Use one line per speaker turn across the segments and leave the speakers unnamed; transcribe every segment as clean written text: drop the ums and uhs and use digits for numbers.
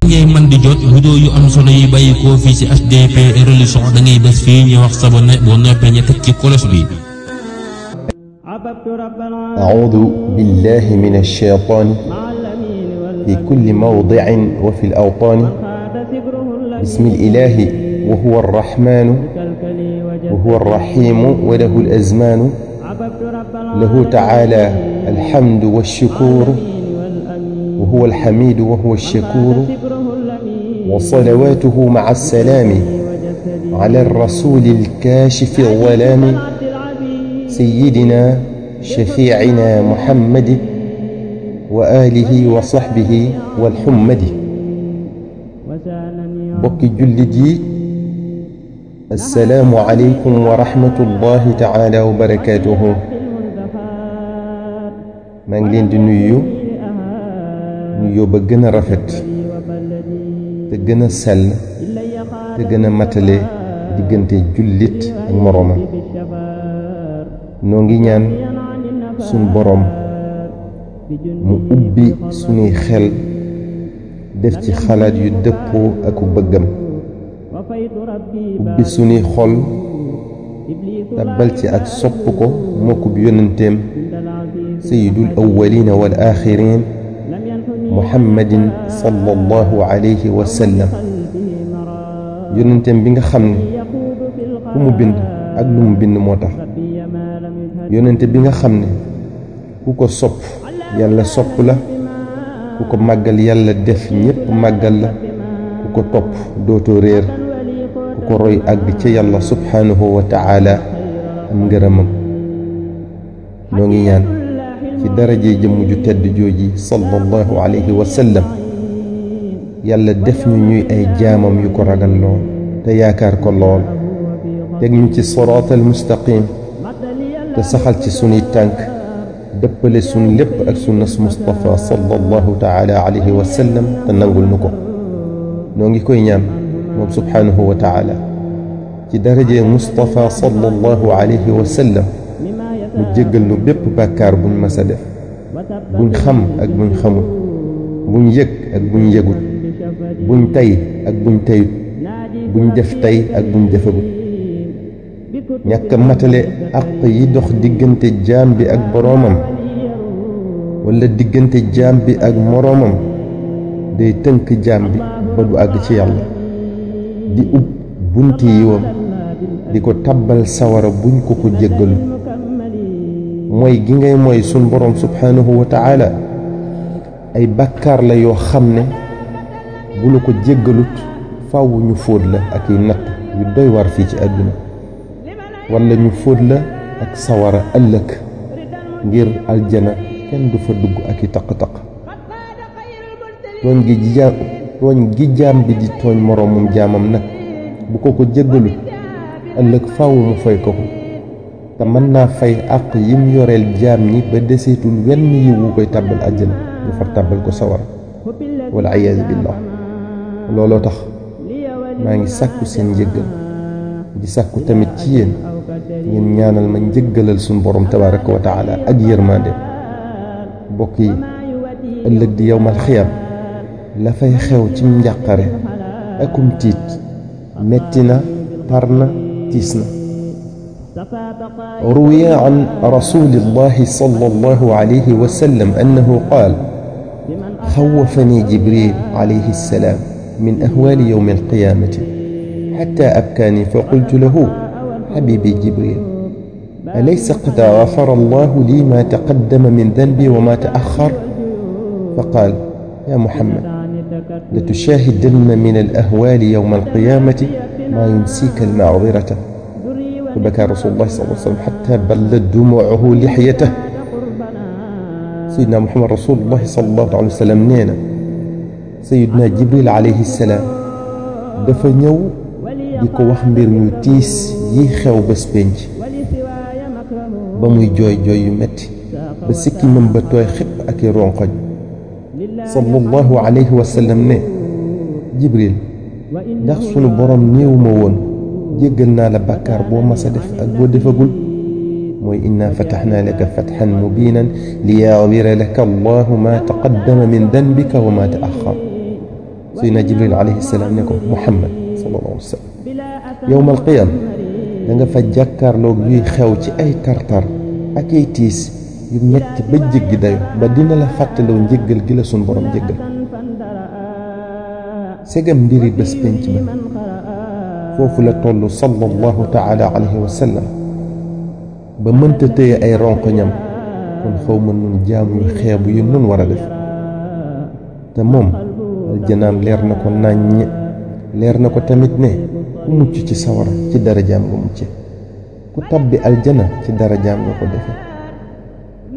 ngay man di jot vidéo yu am solo yi bàyyi ko fii ci HDP Religion da ngay bés fii ñu wax sabone boo noppee ñu teg ci kolos bi.
أعوذ بالله من الشيطان في كل موضع وفي الأوطان بسم الإله وهو الرحمن وهو الرحيم وله الأزمان له تعالى الحمد والشكور وهو الحميد وهو الشكور وصلواته مع السلام على الرسول الكاشف الظلام سيدنا شفيعنا محمد وآله وصحبه والحمد بكي جلدي السلام عليكم ورحمة الله تعالى وبركاته مانجلين دي نيو بغنا رافت te gën a sell te gën a matale diggante jullit ak moroomam noo ngi ñaan suñ boroom mu ubbi suñuy xel def ci xalaat yu dëppoo ak bëggam ubbi suñuy xol tabbal ci ak sopp ko mokkub yonenteem sayyidul awwalina wal axirin muhammadin sallallahu alayhi wa sallam yonenteem bi nga xam ne ku mu bind ak lu mu bind moo tax yonente bi nga xam ne ku ko sopp yàlla sopp la ku ko màggal yàlla def ñépp màggal la ku ko topp dootoo réer ku ko roy àgg ca yàlla subhanahu wa ta'ala am ngërëmam noo ngi ñaan ci daraje jëmm ju tedd jooji sallallahu alayhi wa sallam yàlla def ñu ñuy ay jaamam yu ko ragal lool te yaakaar ko lool teg ñu ci siraatal mustaqim te saxal ci sunuy tànk dëppale sun lépp ak sunnas Mustafa sallallahu taala alayhi wa sallam te nangul nu ko noo ngi koy ñaan moom subhanahu wa taala ci daraje Mustafa sallallahu alayhi wa sallam mu jéggal nu bépp bàkkaar buñ mës a def buñ xam ak buñ xamul buñ yëg ak buñ yëgut buñ tay ak buñ tayut buñ def tay ak buñ defagut ñàkk matale àq yi dox diggante jaam bi ak boroomam wala diggante jaam bi ak moroomam day tënk jaam bi ba du àgg ci yàlla di ub bunti yiwam di ko tabbal sawara buñ ko ko jéggalu mooy gi ngay mooy sun boroom subhanahu wa ta'ala ay bàkkaar la yoo xam ne bu la ko jéggalut faaw ñu fóot la ak i natt yu doy war fii ci àdduna wala ñu fóot la ak sawara ëllëg ngir aljana kenn du fa dugg ak i taq-taq tooñ gi jaam bi di tooñ moroomum jaamam nag bu ko ko jéggalut ëllëg faaw mu fay ko ko te mën naa fay àq yim yoreel jaam ñi ba deseetul wenn yiwu koy tàbbal àjjana ñu far tàbbal ko sawara wal iyaazu billah looloo tax maa ngi sàkku seen njëggal di sàkku tamit ci yéen ngeen ñaanal ma njëggalal suñ borom tabaraka wa taala ak yërmande bokk yi ëllëg di yowmal xiyam la fay xew ci njàqare akum tiit metti na tar na tiis na روي عن رسول الله صلى الله عليه وسلم أنه قال خوفني جبريل عليه السلام من أهوال يوم القيامة حتى أبكاني فقلت له حبيبي جبريل أليس قد غفر الله لي ما تقدم من ذنبي وما تأخر فقال يا محمد لتشاهدن من الأهوال يوم القيامة ما ينسيك المعذرة فبكى رسول الله صلى الله عليه وسلم حتى بلت دموعه لحيته سيدنا محمد رسول الله صلى الله عليه وسلم نينا سيدنا جبريل عليه السلام dafa ñëw di ko wax mbir yu tiis yi xew bés penc ba muy jooy jooy yu metti ba sikki mëm ba tooy xëpp ak i ronkoñ sallallahu alayhi wa sallam ne Jibril ndax sunu borom néew ma woon jéggal naa la bàkkaar boo mas a def ak boo defagul mooy inna fataxnaa laka fatxan mubiinan liyaghfira laka allahu ma taqaddama min danbika wa ma taaxar Seydina Jibril alayhi salaam ne ko Muhammad sallallahu alayhi wa sallam yawmal qiyaam da nga fa jàkkaarloog yuy xew ci ay tartar ak ay tiis yu metti ba jéggi dayo ba dina la fàttaloo njéggal gi la sun borom jéggal segam mbiri bés penc ba foofu la toll sallallahu taala alayhi wa sallam ba mënta tëye ay ronkoñam kon xaw ma nun jaamu yu xeebu yu nun war a def te moom aljanaam leer na ko nàññ leer na ko tamit ne ku mucc ci sawara ci darajaam nga mucce ku tabbi aljana ci darajaam nga ko defe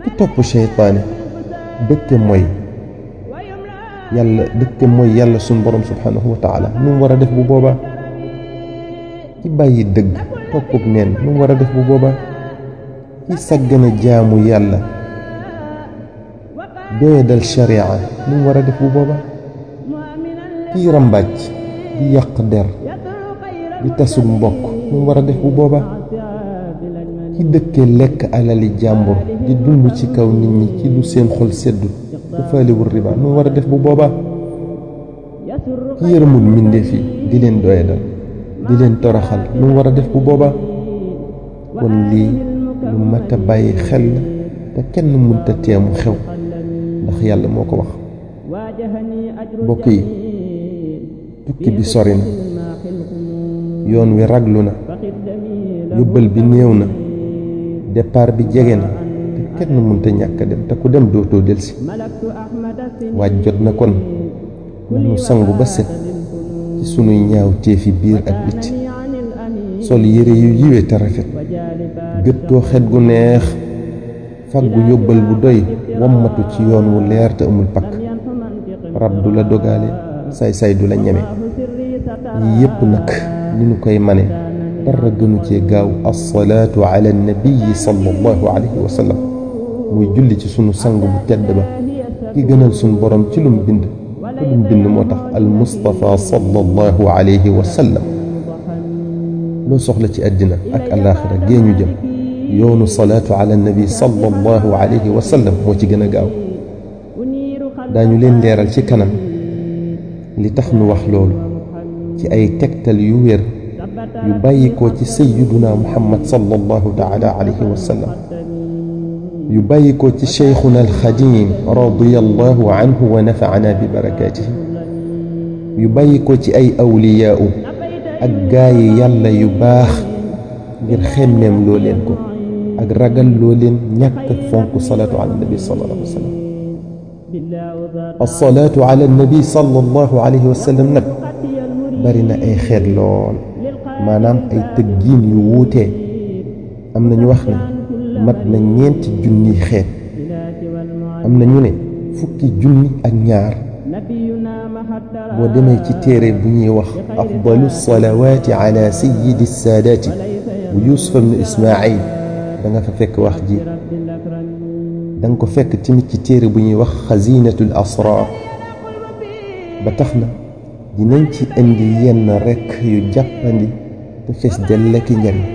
ku topp seytaane dëkke mooy yàlla suñ borom subhanahu wa taala nu mu war a def bu boobaa ci bàyyi dëgg toppug neen nu mu war a def bu boobaa ci sàggane jaamu yàlla doyadal sharia nu mu war a def bu boobaa kii rambàcc di yàq der di tasug mbokk nu mu war a def bu boobaa ci dëkke lekk alali jàmbur di dund ci kaw nit ñi ci lu seen xol seddu te faaliwul riba nu mu war a def bu boobaa ci yërëmul mbindeef yi di leen doyadal di leen toroxal nu mu war a def bu boobaa kon lii lu mat a bàyyi xel la te kenn mënta teemu xew ndax yàlla moo ko wax mbokk yi tukki bi sori na yoon wi raglu na yóbbal bi néew na départ bi jege na te kenn mënta ñàkk dem te ku dem dootoo delsi waaj jot na kon nanu sangu ba set ci sunuy ñaaw téefi biir ak biti sol yére yu yiwe te rafet gëttoo xet gu neex faggu yóbbal bu doy wommatu ci yoon wu leer te amul pakk rab du la dogaale say-say du la ñeme yi yépp nag ni nu koy mane dara gënu cee gaaw assalaatu ala nabiyi sallallahu alayhi wa sallam muy julli ci sunu sang bu tedd ba ki gënal sunu borom ci lum bind te lum bind moo tax al mustafa sallallahu alayhi wa sallam loo soxla ci àddina ak alaaxira gee ñu jëm yoonu salaatu ala nabi sallallahu alayhi wa sallam moo ci gën a gaaw daañu leen leeral ci kanam li tax nu wax loolu ci ay tegtal yu wér yu bàyyikoo ci sayyiduna muhammad sallallahu taala alayhi wa sallam yu bàyyikoo ci cheikhuna alxadim radiyallahu anhu wa nafaana bi barakaatihi yu bàyyikoo ci ay awliyaau ak gaayi yàlla yu baax ngir xemmeem loo leen ko ak ragal loo leen ñàkk fonk salaatu ala nabi sallallahu alayhi wa sallam alsalaatu ala nabi sallallahu alayhi wa sallam nag bari na ay xeet lool maanaam ay tëggiin yu wuutee am na ñu wax ne mat na 4 junniy xeet am na ñu ne 10 junni ak ñaar boo demee ci téere bu ñuy wax afdalu salawaati ala sayyidi saadaati bu Yuusuf ibn Ismaayil da nga fa fekk wax ji da nga ko fekk tamit ci téere bu ñuy wax xazinatul asraar ba tax na dinañ ci indi yenn rekk yu jàppandi te fees dell ki njariñ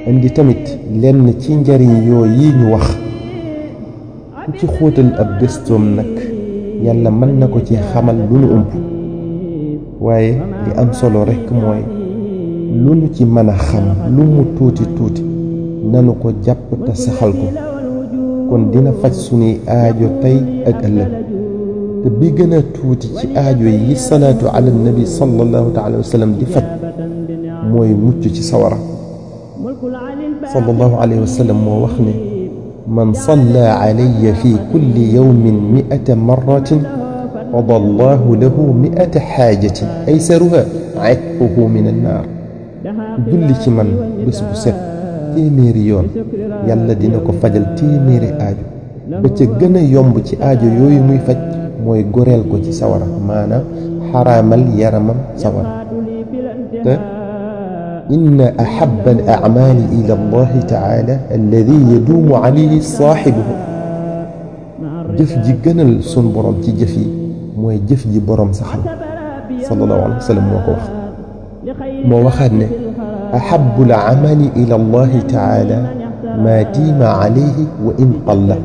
indi tamit lenn ci njariñ yoo yi ñu wax ku ci xóotal ab gëstoom nag yàlla mën na ko ci xamal lu nu ëmp waaye li am solo rekk mooy lu nu ci mën a xam lu mu tuuti tuuti nanu ko jàpp te saxal ko kon dina faj sunuy aajo tey ak ëllëg te bi gën a tuuti ci aajo yi salaatu ala nabi sallallahu taala wa sallam di faj mooy mucc ci sawara sallallahu alayhi wa sallam moo wax ne man salla alayya fi kulli yawmin 100 marratin qada allahu lahu 100 xaajatin aysaruha atquhu min annaar julli ci man bés bu set téeméeri yoon yàlla dina ko fajal téeméeri aajo ba ca gën a yomb ci aajo yooyu muy faj mooy goreel ko ci sawara maanaam xaraamal yaramam sawara te inna ahabba al a'maali ila allahi taala alladi yaduumu alayhi saaxibuhu jëf ji gënal sun borom ci jëf yi mooy jëf ji borom saxal sallallahu alayhi wa sallam moo ko wax moo waxaat ne ahabbu al amali ila allahi taala maa diima alayhi wa in qalla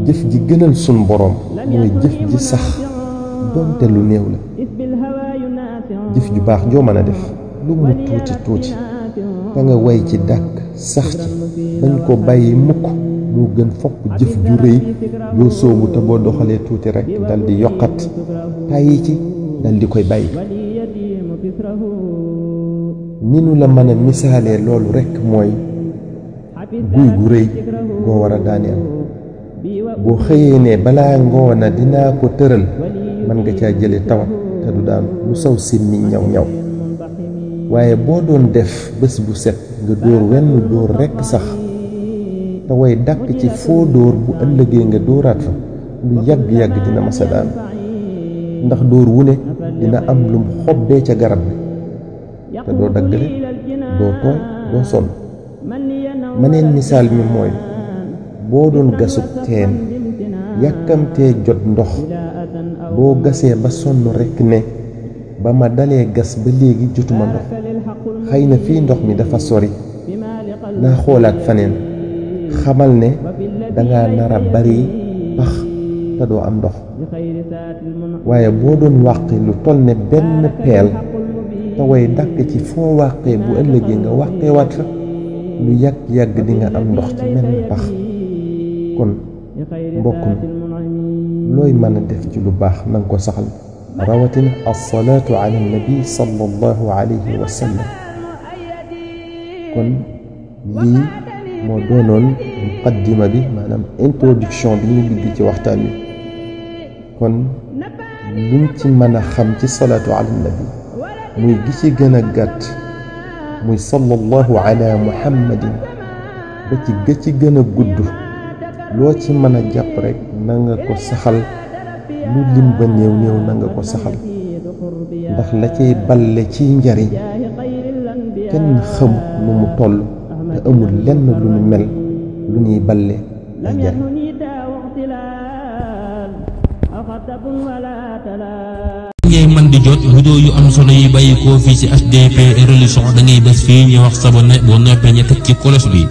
jëf ji gënal sun borom mooy jëf ji sax donte lu néew la jëf ju baax joo mën a def lu mu tuuti tuuti te nga way ci dàkk sax ci bañ ko bàyyi mukk moo gën fopp jëf ju rëy yoo soobu te boo doxalee tuuti rek dal di yokkat tàyyi ci dal di koy bàyyi. ni nu la mën a misaalee loolu rekk mooy guy gu rëy goo war a daaneel boo xëyee ne balaa ngoona dinaa ko tëral mën nga caa jële tawat te du daan lu saw simmi ñaw ñaw waaye boo doon def bés bu set nga dóor wenn dóor rekk sax te way dàkk ci foo dóor bu ëllëgee nga dóoraat fa lu yàgg-yàgg dina masa daan ndax dóor wu ne dina am lum xobbee ca garab bi te doo daggale doo tooy doo sonn maneen misaal mi mooy boo doon gasub teen yàkkamtee jot ndox boo gasee ba sonn rekk ne ba ma dalee gas ba léegi jotuma ndox xëy na fii ndox mi dafa sori naa xoolaat faneen xamal ne danga nara bari pax te doo am ndox waaye boo doon wàqi lu toll ne benn peel te way dàkk ci foo wàqee bu ëllëgee nga wàqeewaat fa lu yàgg-yàgg di nga am ndox ci menn pax kon mbokk mi looy mën a def ci lu baax nanga ko saxal rawatina as-salaatu ala nabi sallallahu alayhi wa sallam kon lii moo doonoon muqaddima bi maanaam introduction bi ñu dugg ci waxtaan wi kon luñ ci mën a xam ci salaatu ala nabi muy gi ci gën a gàtt muy sallallahu ala muhammadin ba ci ga ci gën a gudd loo ci mën a jàpp rek na nga ko saxal lu lim ba néew néew na nga ko saxal ndax la cay balle ci njariñ kenn xamut nu mu toll te amul lenn lu nu mel lu ñuy balle ay njariñ
ngay man di jot vidéo yu am solo yi bàyyi ko fii ci HDP Religion da ngay bés fii ñu wax sabonné boo noppee ñu teg ci cloche bi